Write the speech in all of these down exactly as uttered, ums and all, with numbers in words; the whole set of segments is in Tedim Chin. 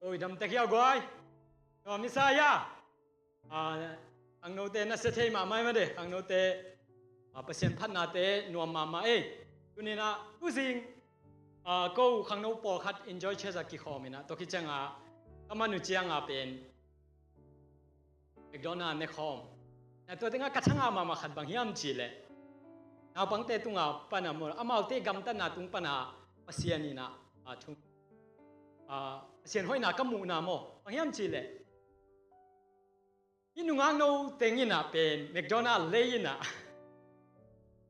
Oi, dam tek hia guai. Nuam i sa hia. Ah, khangnote nasia thei mahmah ei mah de. Khangnote, ah, Pasian phatnate nuam mahmah ei. Tuni-in ah, tuzing, ah, ko khangno pawlkhat enjoy chesa kikhawm in ah, tua khit ciangah ka man uh ciangah pen McDonald ne khawm. Na tua tengah ka thangah mahmah khat bang hiam cih leh, naupangte tungah panah maw, amaute gamtatna tung panah Pasian in ah, ah, thu, ah, Pasian hoihna ka muhna maw, bang hiam cih leh, hih nungak no teng in ah pen McDonald lei in ah,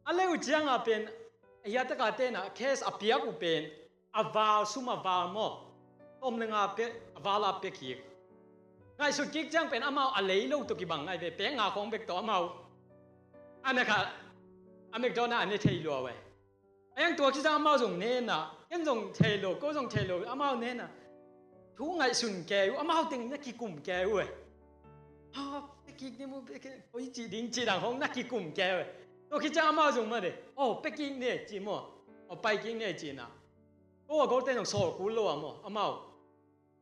a lei uh ciangah pen, a hiatakate in ah cash a piak uh pen, a val, sum a val maw, tawm le nga pia, a val a pia kik. Ngaihsut kik ciang pen amau a lei lo tawh kibang ngai ve, pek nga khawng bek tawh amau a na kha, a McDonald a ne thei lua ve. A hiang tua khit ciang amau zong ne in ah, ken zong thei lo, ko zong thei lo, amau ne in ah, thu ngaihsun kei uh, amau teng na kikum kei uh ve. Ha, pia kik ni maw, pia kik, koi cih ding cih dang khawng na kikum kei uh ve. Tua khit ciang amau zong mah de, oh, pia kik ni ci maw, oh, pai kik ni ci in ah. Ko a golte nong sawl kul lo a maw, amau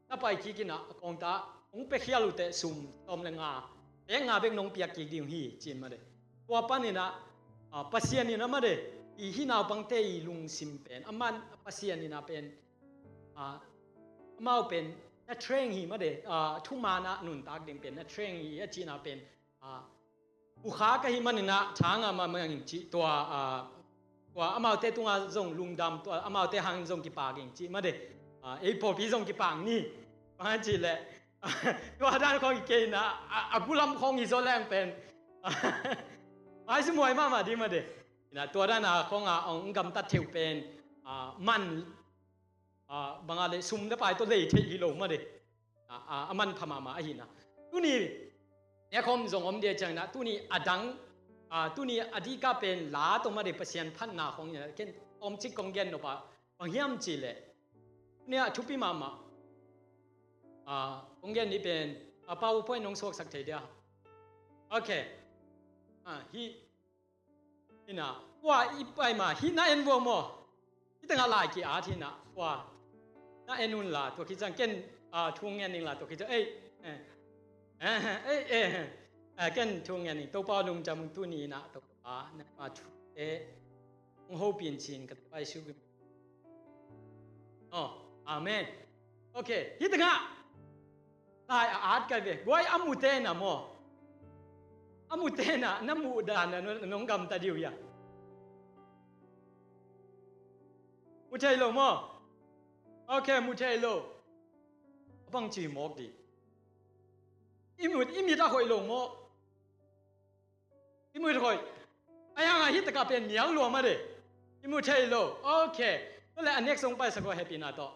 na pai kik in ah, a kawngta, hong pia khial uh teh sum tawm le nga, pek nga bek nong piak kik ding uh hi, ci in mah de. Tua panin ah, ah, Pasian in ah mah de, i hih naupangte i lungsim pen, a man, Pasian in ah pen, ah, amau pen na train hi mah de, ah, thuman ah nuntak ding pen na train hi a cihna pen, ah, ukha ka hih manin ah, thang ah mah mang ing ci, tua, ah, tua amaute tungah zong lungdam, tua amaute hang zong kipak ing ci mah de. Ah, ei pawlpi zong kipak ni. Bang hang cih leh, tua dan khawng hi kei in ah, a, a gulam khawng hi zaw leng pen, maisuamhuai mahmah ding mah de. In ah tua dan a khawng ah hong gamtat thei uh pen, ah, man, ah, bang a leh sum le pai tawh lei theih hi lo mah de. Ah, ah, a manpha mahmah ahi in ah. Tuni, ne khawm zong om dia ciang in ah, tuni a dang, ah, tuni a dika pen la tawh mah de, Pasian phatna khawng in ah, ken tawmcik kong gen nop a, bang hiam cih leh, tuni a thupi mahmah, ah, kong gen ni pen, ah, PowerPoint nong suaksak thei dia. Ok. Ah, hih Hi na, kua i pai ma, hih na en vua maw. Hih tengah lai ki-at hi na, kua. Na en un la, tua khit ciang ken, ah, thu ngen ning la, tua khit ciang, ei, eh, eh, eh, eh, eh, ken thu ngen ning, Topa lungdam ung tuni na, Topa, nangma thute hong hopih in ci-in ka Topa Jesuh. Oh, amen. Ok, hih tengah. Lai a at kai ve. Guai a mute na maw. A mute na, na muh dan na nong gamta diu hia. Mu thei lo maw. Ok, mu thei lo. A bang ci mawk di. I mut, i mit a hoih lo maw. I mut hoih. A hiang a hih takah pen mial lua mah de. I mu thei lo. Ok. Tua leh a next song paisak aw, happy na tawh.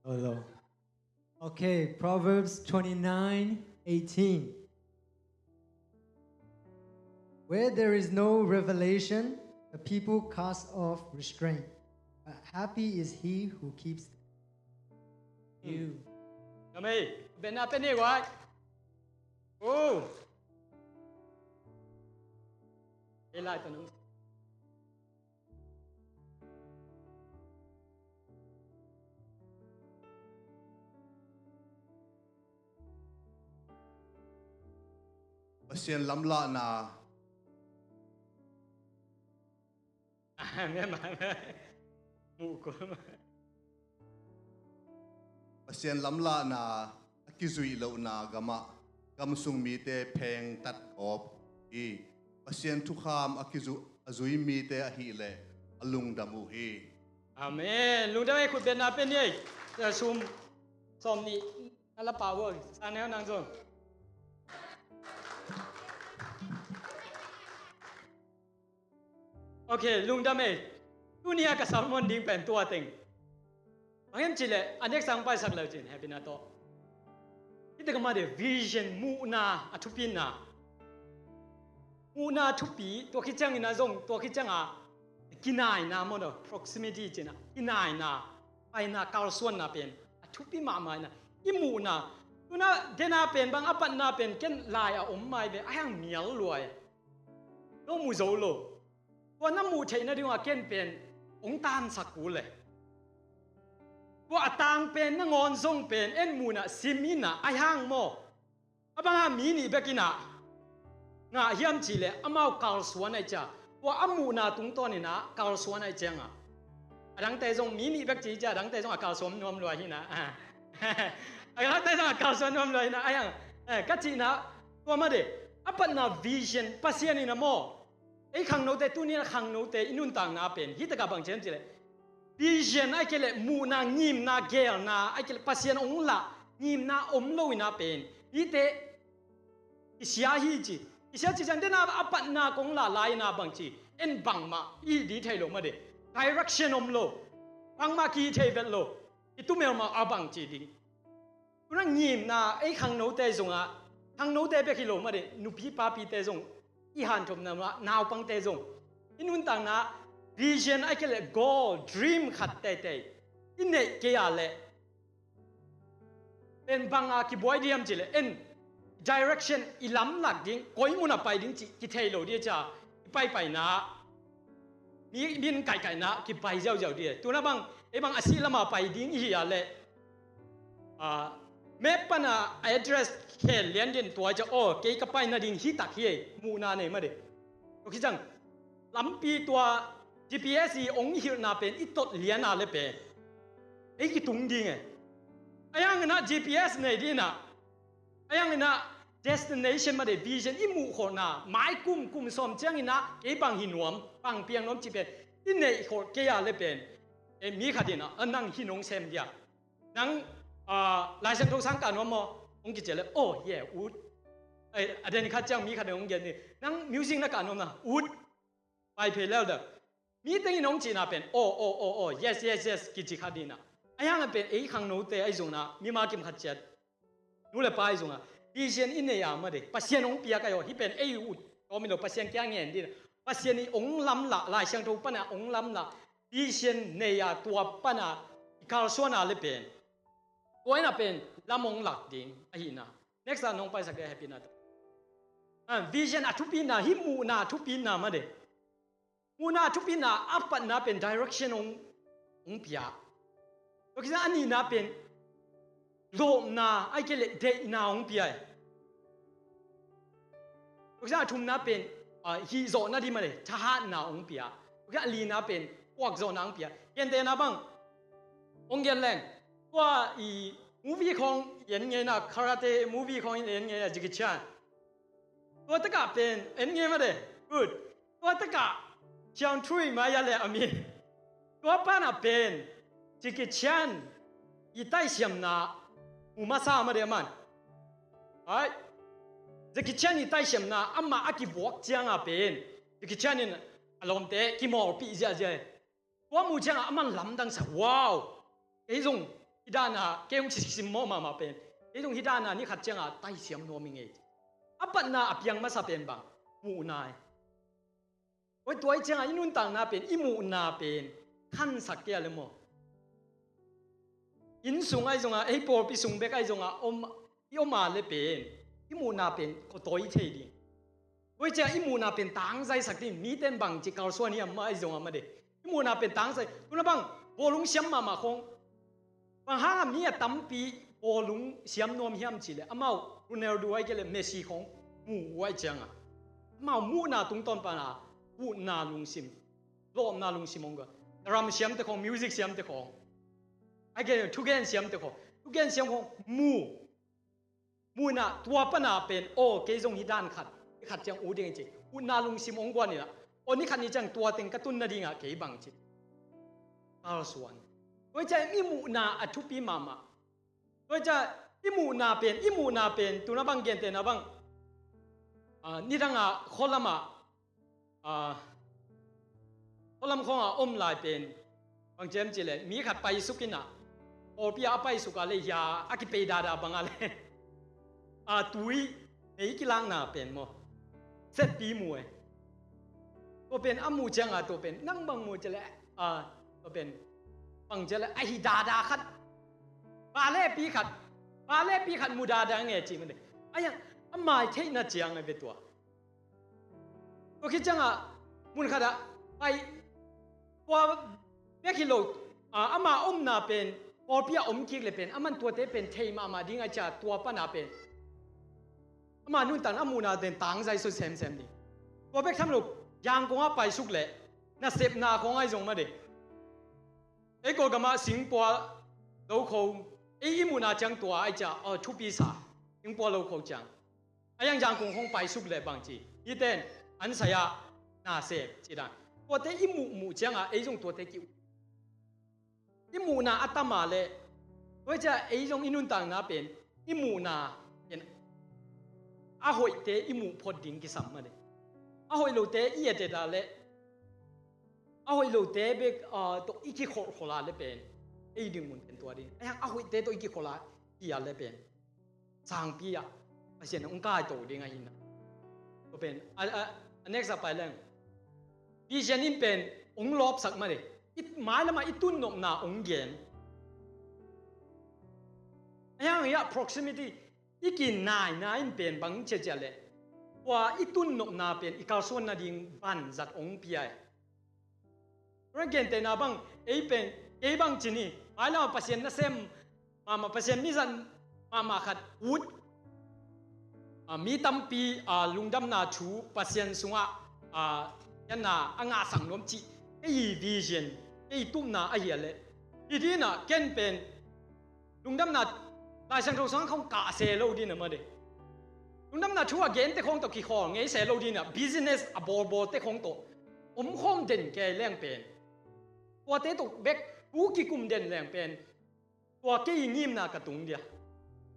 Hello. Okay, Proverbs twenty-nine eighteen. Where there is no revelation, the people cast off restraint, but happy is he who keeps them. Hmm. You. Kami, ben na pe ni wai. Oh. Ilai to nung. Pasian lamlahna. Muh kul ma. Pasian lamlahna a kizuih lohna gamah gamsung mite phengtat gawp hi. Pasian thukham a kizu-, a zui mite ahileh a lungdam uh hi. Amen. Lungdam ei, khut betna pe ni ei. Sum sawm nih na la pau uh. Sa neu nang zong. Ok, lungdam ei. Tuni a ka sermon ding pen tua teng. Bang hiam cih leh, a next sang paisak leu cin, happy na tawh. Hih teng mah de vision, muhna a thupi na. Muhna thupi, tua khit ciangin a zong, tua khit ciangin a kinaina maw, proximity cihna, kinaina, paina, kalsuanna pen a thupi mahmah ina, i muhna. Tuna dena pen bang a patna pen ken lai a om mai ve, a hiang mial luai. No mu zo lo. Tua na muh theih nading a ken pen hong tansak kul e. Tua a tang pen nangawn zong pen en muhna sim ina a hiang maw? A banga mi nih bek ina ngah hiam cihleh amau kalsuan ahi cia. Tua a muhna tungtawn ina kalsuan ahi cianga, a dangte zong mi nih bek ci cia, a dangte zong a kalsuan nuam lua hina. A dangte zong a kalsuan nuam lua hina a hiang. Eh, ka cihna tua mah de, a patna vision Pasian ina maw? Ei khangnote, tuni a khangnote i nuntakna pen hi takah bang ciam cihleh, vision ai kei leh muhna, ngimna, geelna ai kei leh Pasian ong lah ngimna om lo ina pen hite i sia hi ci. I sia ci ciang dena a patna kong lah lai ina bang ci, en bangmah i hih di thei lo mah de. Direction om lo. Bangmah ki hih thei vet lo. I tumel mah a bang ci ding. Tuna ngimna ei khangnote zongah, khangnote bek hi lo mah de, nupi papite zong, i hanthopna mah naupangte zong, i nuntakna vision ai kei leh goal, dream khat teitei i neih kei a leh pen banga kibuai diam cihleh en direction, i lamlak ding, koi muna pai ding cih kithei lo dia cia, i paipaina mi, min kaikaina kipai ziauziau dia. Tuna bang, ei bang a sih lama pai ding i hi a leh, ah, map pana address khel lian din tua cia, aw, kei ka paina ding hi tak hi ei, muhna nei mah de. Tua khit ciang lampi tua G P S i ong hilhna pen i tot lian a le pen ei kitung ding e. A hiang ina G P S nei dina, a hiang ina destination mah de, vision i muh khawhna, mai kum, kum sawm ciang ina kei bang hi nuam, bang piang nuam ci pen i neih khawh kei a le pen, e, mi khat ina, a, nang hi nong sem dia. Nang, ah, Lai Siangtho sang kah nuam maw? Hong kici a le, oh yeah, ut. Ai, a den khat ciang mi khat in hong gen ni, nang music na kah nuam na, ut. Pai phei lel da. Mi tengin hong cihna pen, oh, oh, oh, oh, yes, yes, yes, kici khat dina. A hiang a pen ei khangnote ai zongna, mi ma kim khat ciat, nu le pa ai zonga vision i nei a mah de, Pasian hong piak ai aw, hi pen ei ut tawm i lo, Pasian kia ngen dina. Pasian i ong lamlah, Lai Siangtho pana ong lamlah vision nei a, tua pana i kalsuan a le pen, tua ina pen lam ong lak ding ahina. Next a nong paisak dia happy na ta. Ah, vision a thupina, hih muhna a thupina mah de. Muhna a thupina, a patna pen direction ong, ong pia. Tua khit ciang a nihna pen lawpna ai kei leh deihna ong pia e. Tua khit ciang a thumna pen, ah, hih zawhna di mah le, thahatna ong pia. Tua khit ciang a lina pen puak zawhna ong pia. Gentehna bang ong gen leng, tua i movie khawng i en ngeina, karate movie khawng i en ngeina, Jackie Chan. Tua takah pen en ngei mah de. Good. Tua takah Chiang Thui mai a le a mi, tua pana pen Jackie Chan i taisiamna mu masa mah de a man. Ai, Jackie Chan i taisiamna amah a kivuak cianga pen Jackie Chan in a lawmte kimawlpih ziahziah e. Tua muh cianga a man lamdangsak, wow! Kei zong hih dana, kei hong sisim mawh mahmah pen, kei zong hih dana ni khat cianga taisiam nuam i ngei. A patna a piang masa pen bang, muhna e. Oi, tua i cianga i nuntakna pen, i muhna pen khansak kei a le maw? Inn sung ai zonga, ei pawlpi sung bek ai zonga om, i om a le pen i muhna pen kawtawi thei ding. Tua i cianga i muhna pen tangzaisak ding, miten bangci kalsuan hiam mah ai zonga mah de. I muhna pen tangzai. Tuna bang bawlung siam mahmah khawng, bang hanga mi a tampi bawlung siam nuam hiam cihleh, amau Ronaldo ai kei le Messi khawng mu uh ai cianga, amau muhna tungtawn pana utna lungsim, lawpna lungsim hong guan. Drum siamte khawng, music siamte khawng, ai kei le thugen siamte khawng, thugen siam khawng mu, muhna tua pana pen, aw, kei zong hih dan khat, hih khat ciang ut ding ci, utna lungsim hong guan inah, aw, ni khat ni ciang tua teng ka tunna dingah kei bang ci. Kalsuan. Tua i ciang i muhna a thupi mahmah. Tua i ciang i muhna pen, i muhna pen, tuna bang gentehna bang, ah, nidanga khualamah, ah, khualam khawnga om lai pen bang ciam cihleh, mi khat paisuk inah, pawlpi a paisuk a le hia a kipei dada banga le, ah, tui mei kilakna pen maw, setpi mu e. Tua pen a muh cianga tua pen nang bang mu ci le, a, tua pen bang ci le a hi dada khat, pale pi khat, pale pi khat mu dada nge ci mane. A yang a mai theihna ciang a ve tua. Tua khit cianga mun khatah pai, tua bek hi lo, a, ama omna pen pawlpi a om kik le pen aman tuate pen thei mahmah ding a cia tua pana pen ama nuntan a muhna den tangzai so semsem ding. Tua bek tham lo, Yangon a paisuk le nasepna khong ai zong made. Ei Kawlgam ah singpua lokho, ei i muhna ciang tua ai cia, aw, thupi sa, singpua lokho ciang. A yang Yangon khong paisuk le bang ci, hiten an saya nasep ci dan. Tuate i muhmuh cianga ei zong tuate ki i muhna a tama le, tua cia ei zong i nuntakna pen i muhna pen a hoihte i muh phot ding kisam made. A hoih lote i eteta le, a hoih lote bek, ah, tawh i kikholhkholh a le pen ei ding mun pen tua ding. A yang a hoihte tawh i kikholh a, i a le pen sangpi ah Pasian hong kaito ding ahi na. Tua pen a, a, a next a pai leng, vision in pen hong lawpsak made. I mai lamah i tun nopna hong gen. A yang a proximity, i kinaina in pen bang ciacia le, tua i tun nopna pen i kalsuan nading ban zat hong pia e. Tua gentehna bang, ei pen, kei bang ci ni, mai lamah Pasian nasem mahmah, Pasian mizat mahmah khat ut, a, mi tampi, a, lungdamna thu Pasian sungah, a, pianna a ngahsak nuam cih kei vision, kei tupna ahi a le. Hi dinah ken pen lungdamna Lai Siangtho sungah khong kah se lo dinah made. Lungdamna thu a gente khong tawh kikhawl ngei se lo dinah business a bawlbawlte khong tawh omkhawm den kei leng pen, tuate tawh bek thu kikum den leng pen, tua kei ngimna ka tung dia,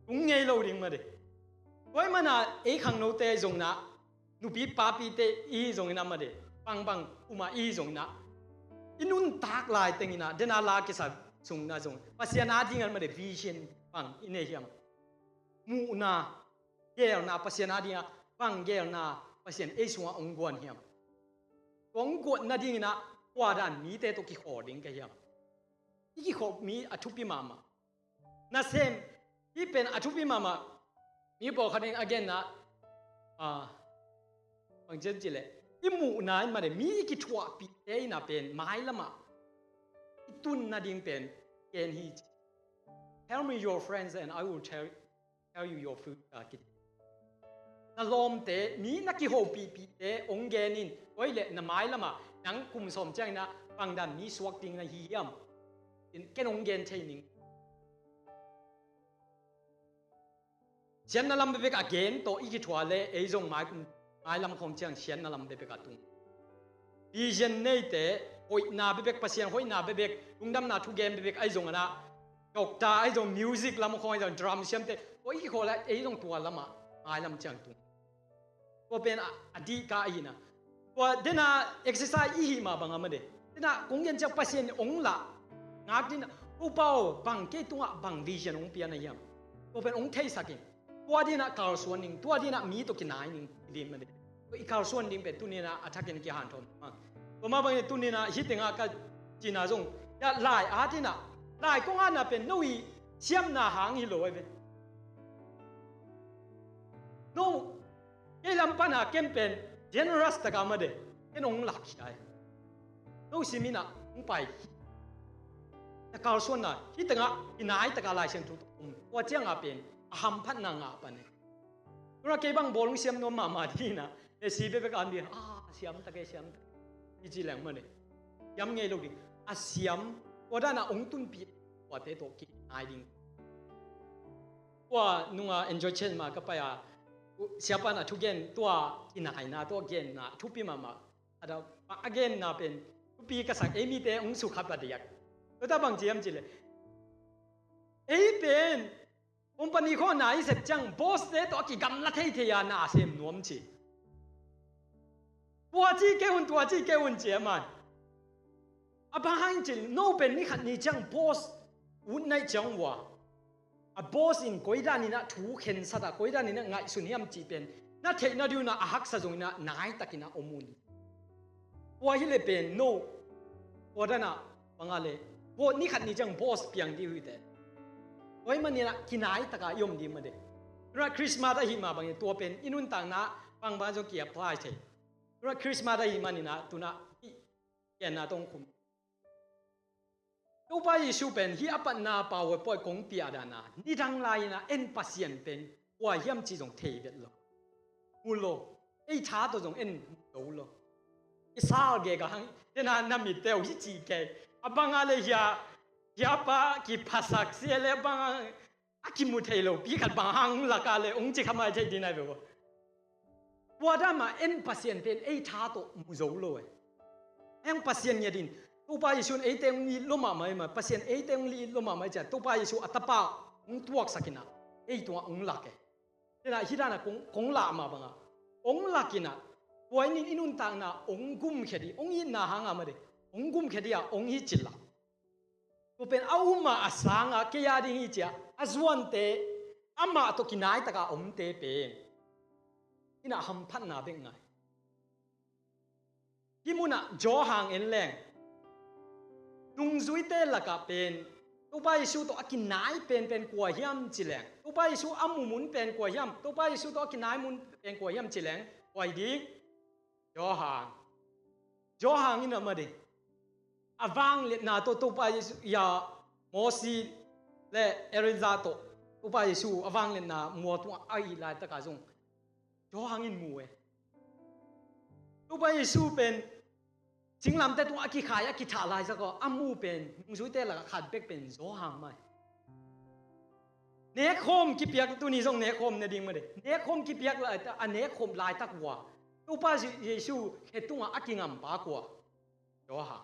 tung ngei lo ding made. Tua i mana ei khangnote zongna, nupi papite i hi zongina made, bangbang uma i hi zongina, i nuntak lai tengina dena la kisa sungna zong Pasian a dinga made vision bang i nei hiam? Muhna, gelna, Pasian a dinga bang gelna Pasian ei sunga hong guan hiam? Tua hong guan nadingina tua dan mite tawh kikhawl ding ka hiam? I kikhawl mi a thupi mahmah. Nasem, hih pen a thupi mahmah. Mi pawlkhat in a genna, ah, bang cian ci le, i muhna in made, mi i kithuahpihte ina pen mai lamah i tun nading pen gen hi ci. Tell me your friends and I will tell, tell you your future, kiti. Na lawmte, mi na kihopihpihte hong gen in, oi le na mai lamah nang kum sawm ciangina bangdan mi suak ding na hi hiam? Ken hong gen thei ning. Siatna lam bekbek a gen tawh i kithuah le ei zong mai kum, mai lam khawng ciang siatna lam bekbek a tung. Vision neite, hoihna bekbek, Pasian hoihna bekbek, lungdamna thugen bekbek ahi zong a na, doctor ahi zong, music lam khawng ahi zong, drum siamte, tua i kikhawl a ei zong tua lamah mai lam ciang tung. Tua pen a, a dihka ahina. Tua dena exercise i hih mah bang a made. Dena kong gen ciang Pasian hong lah ngak dina, Topa aw, bang kei tungah bang vision hong pia na hiam? Tua pen hong theisak in. Tua dina kalsuan ning, tua dina mi tawh kinai ning, i din made. Tua i kalsuan ding pen tunina a thakin kihanthawn mah. Tua mah bangin tunina hih tengah ka cina zong, ya lai a dina, lai kong ana pen no i siamna hang hi lo ai ve. No, kei lam pana ken pen generous taka made, ken hong lakkhia e. No simina hong pai. Na kalsuanna hih tengah i nai taka Lai Siangtho tawh om. Tua cianga pen a hamphatna ngah pan e. Tua kei bang bawl hong siam nuam mahmah dina, e si bekbek an dina, a siam tak e, siam tak e, i ci leng mane. Siam ngei lo ding. A siam, tua dana hong tunpih, tuate tawh kinai ding. Tua nunga enjoy chen ma ka pai a, siapan a thugen tua kinaina, tua genna thupi mahmah. A da, a genna pen thupi ka sak, ei mite hong sukha pah diak. Tua ta bang ci hiam cih leh, ei pen company khawng na i sep ciang boss te tawh a kigamla theithei a na sem nuam ci. Tua ci kei un, tua ci kei un ci a man. A bang hang cih leh no pen ni khat ni ciang boss ut naih ciang uh a, a boss in koi danin a thu khensat a, koi danin a ngaihsun hiam cih pen na theihna ding un a, a haksa zongin a nai takin a om un. Tua hi le pen no, tua dan a bang a le, bo ni khat ni ciang boss piang ding uh hi te. Tua hi manin ah kinai taka i om ding mah de. Tua Christmas ahi mah bangin tua pen i nuntakna bangbang zong ki-apply thei. Tua Christmas ahi manin ah tu-in ah i genna tawh khum. Topa Jesu pen hih a patna pau a pawi kong piak dan a, nidang lai-in ah en Pasian pen kua hiam cih zong thei vet lo. Mu lo. Ei tha tawh zong en mu zo lo. I sal gei ka hang, tena na mitte uh hi ci kei. A bang a le hia, hia pa kiphasak sia le bang a, a kimu thei lo pi khat bang hang lak a le ong ci kha mai thei ding nai ve ua. Tua dan mah en Pasian pen ei tha tawh mu zo lo e. Heng Pasian ngiat in, Topa Jesu in eite ong it lo mahmah e mah, Pasian eite ong it lo mahmah e ciah, Topa Jesu a tapa ong tuaksak in ah ei tungah ong lak e. Tena hih dan a kong, kong lah mah bang a ong lak in ah, tua in i nuntakna ong gumkhia ding, ong itna hang a mah de, ong gumkhia ding a ong hi cil a. Tua pen a um a, a sang a, kei a ding hi ciah a zuante, amah tawh kinai taka omte pen, in ah hamphatna bek ngai. Hih mun ah Johan en leng, nungzuite lakah pen Topa Jesu tawh a kinai penpen kua hiam ci leng, Topa Jesu a mu mun pen kua hiam, Topa Jesu tawh a kinai mun pen kua hiam ci leng, kua hi ding? Johan. Johan in ah mah de, a vangliatna tawh Topa Jesu, ya, Mosi le Elijah tawh Topa Jesu a vangliatna mual tungah a it laitaka zong Johan in mu e. Topa Jesu pen singlamteh tungah a kikhai, a kithah laitaka a mu pen, nungzuite lakah khat bek pen Johan mah e. Nekkhawm kipiak, tuni zong nekkhawm na ding mah de. Nekkhawm kipiak laitak, a nekkhawm laitak ua, Topa Jesu khe tungah a kingampa kua? Johan.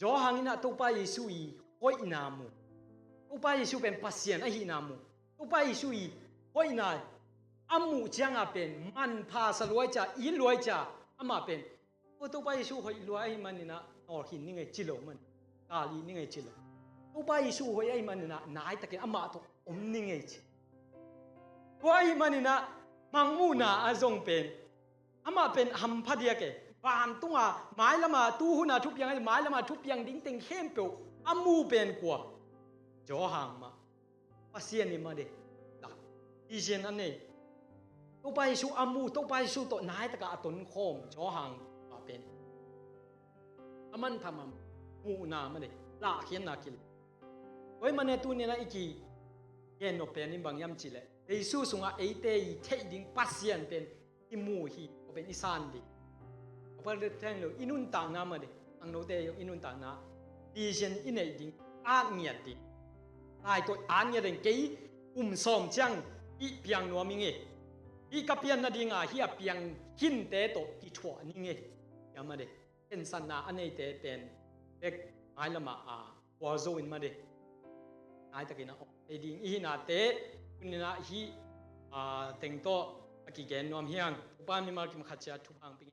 Johan in ah Topa Jesu i hoihna mu. Topa Jesu pen Pasian ahihna mu. Topa Jesu i hoihna a muh ciang a pen manpha sa lua ciah, it lua ciah, amah pen, "Tua Topa Jesu hoih lua ahih manin ah nawlkhin ning ei," ci lo mah, "Gal it ning ei," ci lo. Topa Jesu hoih ahih manin ah naitakin amah tawh om ning ei, ci. Tua ahih manin ah mangmuhna ah zong pen, amah pen hampha diak e. Vantung a, mailam a, tu hun a thupiang, mailam a thupiang ding teng khempeuh a mu pen kua? Johan mah. Pasian in mah de, la, vision a nei. Topa Jesu a mu, Topa Jesu tawh naitaka a tonkhawm Johan mah pen a manpha mahmah, muhna mah de, lahkhiatna kile. Tua ahih manin tuni-in ah i kigen nop pen in bang hiam cih leh, Jesu sungah eite i theih ding Pasian pen i mu hi, tua pen i san ding. A pau le theng lo, i nuntakna mah ding, khangnote i nuntakna, vision i neih ding, at ngiat ding. Lai tawh at ngiat ding, kei kum sawm ciang hih piang nuam ing e. Hih ka pian nading a, hih a piang khinte tawh kithuah ning e. Hiam mah ding. Khensatna a neite pen bek mailam ah a, pualzo in mah ding, naitakin a om thei ding i hihnate, tuni-in ah hih, a, teng tawh a kigen nuam hi hang. Topa in mimal kim khat ciat thupha hong pia